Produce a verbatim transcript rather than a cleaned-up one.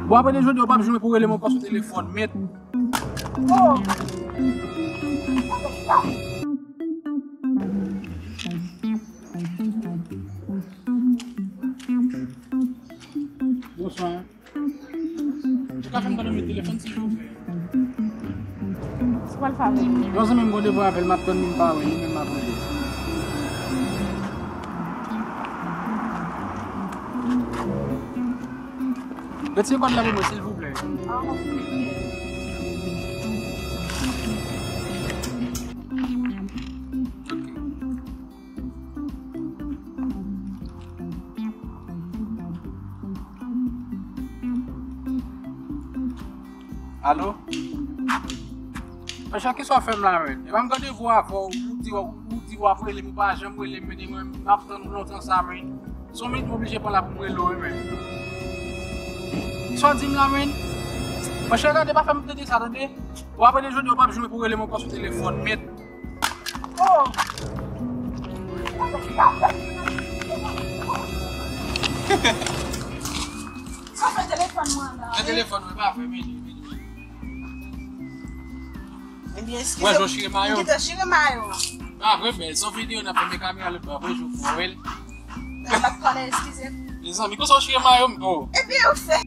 Bon, apre de jodi, w p ap jwenn pou rele m ankò sou telefòn, mèt. Oh! Bonswa. Ou ka fè m tande nimewo telefòn, silvouplè? Sa pral fè avè l? Yon zanmi m gen randevou avè l, m ap tann li, m pa wè li, men m ap rele. Retire kòd la pou mwen, silvouplè. Ok. Alo? Monchè, kisa w fè m la, menn? E pa m gen randevou avè w, ou di w, ou di w ap rele m, ou pa janm rele m, men mwen, m ap tann ou lontan sa, menn. Se yon minit m oblije pran la pou m rele w, wi, menn. Kisa w di m la, menn? Monchè, gade, pa fè m tande sa, tande? Bon, apre de jodi, w p ap jwenn pou rele m ankò sou telefòn, mèt. Oh! Sa fè telefòn mwen la. Nan telefòn mwen, pa vre, men, men, men. Ebyen, eskize m. Mwen, jan w chire mayo. M te chire mayo. Pa vre, men, se yon videyo n ap fè, men kamera lòt bò, vre, jou pou wè l. N ap pale, eskize m. Mezanmi, konsa w chire mayo m, oh. Ebyen, ou fè.